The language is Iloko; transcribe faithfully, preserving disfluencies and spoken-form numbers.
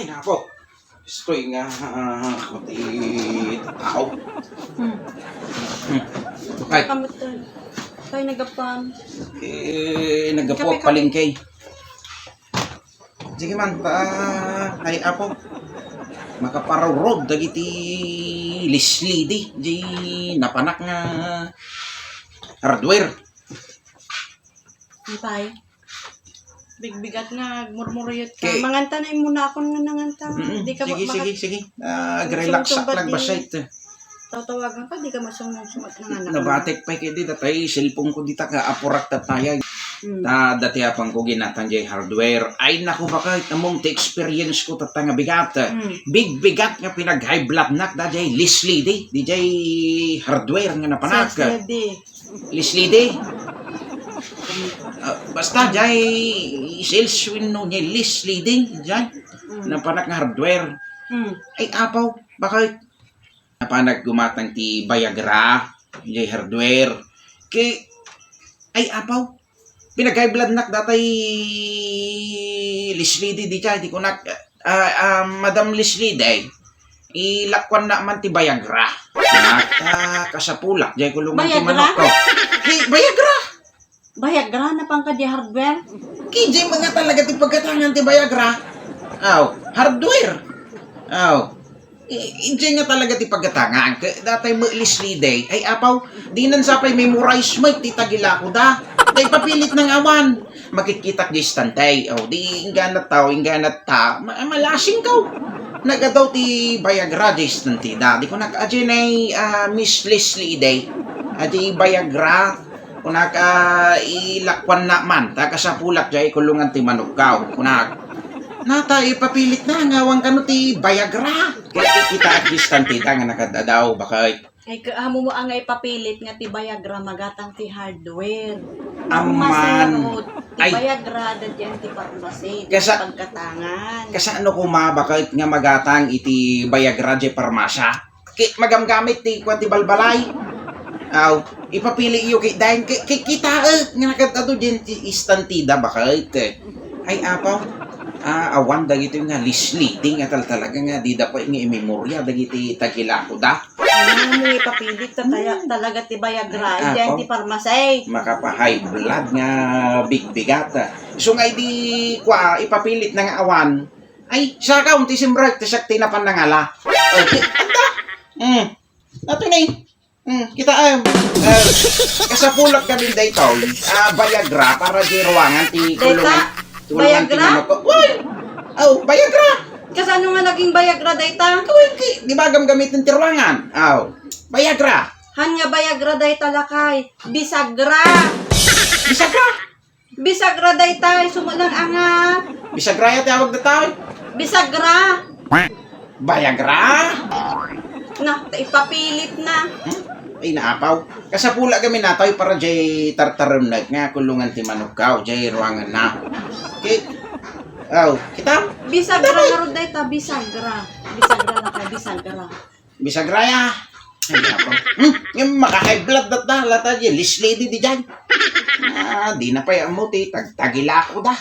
Ay, nako. Istoy nga, ah, kuti tao. Hmm. Hmm. Kay, Kamutan. Kay nagapan. Eh, nagapuak palengke. Sige man, ta, ay, apo. Makaparurod dagiti leslidi, di napanak nga hardware. Antay. Bigbigat nga agmurmuruyot ka. Kay Manganta na imuna akon nga nanganta. Mm-mm. Di ka Sige, ma-, sige, sige. Ah, agrelaksak lang, basay. Tawtawagan ka, di ka masungsungot nga anak. Nabatek pay kadi, datay cellphone ko dita nga apurak tatayag. Mm. Ta, dati apang ko ginatan jay hardware. Ay, naku, bakit? Among ti experience ko tatta nga bigat. Mm. Bigbigat nga pinag-high blood nak da jay leslidi. Di jay hardware nga napanak. Sales lady. Leslidi. Ah, basta jay sales wenno jay leslidi jay. Mm. Napanak nga hardware. Mm. Ay, apaw, bakit? Napanak gumatang ti Viagra, jay hardware. Kay, ay, apaw, pinag-high blood nak datay leslidi di jay, di kunak, ah, ah, Madam leslidi, ilakuan na man ti Viagra. Nata, kasapulak, jay kulungan ti Viagra? Manok ko. Di, Viagra! Viagra, napan ka di hardware? Ki, jay nga talaga ti pagkatangan ti Viagra. Aw, hardware. Aw. I-, ijay nga talaga ti pagkatangan. Kay datay met leslidi. Ay, apaw, dinan sa pay memorize met ti tagilakoda. Tay papilit nang awan. Makitkitak di istantay. Aw, di inggana tao, inggana ta. Ma-, malasing kaw. Nagadaw ti Viagra di istantida. Di kunak, ajay nay, ah, Miss Leslidi. Ajay Viagra. Kunak, ah, ilakuan na man, ta kasapulak jay kulungan ti manok kaw. Kunak, nata, ipapilit na, nga awan kano ti Viagra. Kay, kay kita at distante ta nga nakadadaw, bakit? Ay, ka-, amo mo nga ipapilit nga ti Viagra, magatang ti hardware. Amman. Pharmacy nga rod, ti Ay. Viagra, dadyan ti pharmacy, di Kasa-, pagkatangan. Kasano kuma, bakit nga magatang iti Viagra, di parmasya? Ki-, magamgamit ti kua ti balbalay. Aw, ipapili iyo ki-, dain ki-, ki-, kitaek nga nakadto diay ti istantida, bakit? Ay, apaw. Ah, awan dagitoy nga leslidi nga tal-, talaga nga dida pay nga imemorya dagiti tagilakoda. Ano mo ipapili ta taya-, Hmm. talaga ti Viagra, Ay, diay apaw. ti parmasay. Makapa-high blood nga bigbigat. So nga idi kua, ipapilit na nga awan, Ay, saka, um, ti simrek, ti siak ti napan nangala. Eh, ti, anta? Hmm. Nato ni. Hmm, kita, um, eh, kasapulak kami daytoy. Ah, Viagra para di ruangan ti Dayta? Kulungan, kulungan ti Viagra? Manok ko. Uy! Oh, Viagra! Kasano nga naging Viagra dayta? Kawin ki, di ba gamgamitin ti ruangan? Oh, Viagra. Han nga Viagra dayta lakay. Bisagra. Bisagra? Bisagra daytay, sumulang anga. Bisagra ya ti awag daytay? Bisagra. Viagra? Na, ta ipapilit na. Hmm? Ay, naapaw. Kasapula kami natoy para jay tartarunek nga kulungan ti manukkaw, jay ruangan na. Okay. Oh, kita? Bisagra nga rod dayta, bisagra. Bisagra na ka, bisagra. Bisagraya. Ay, nako. Hmm, yung maka-high blood dat na, lata di, leslidi di dyan. Ah, di na pa yung mo, ti, tag-, tagila ko da.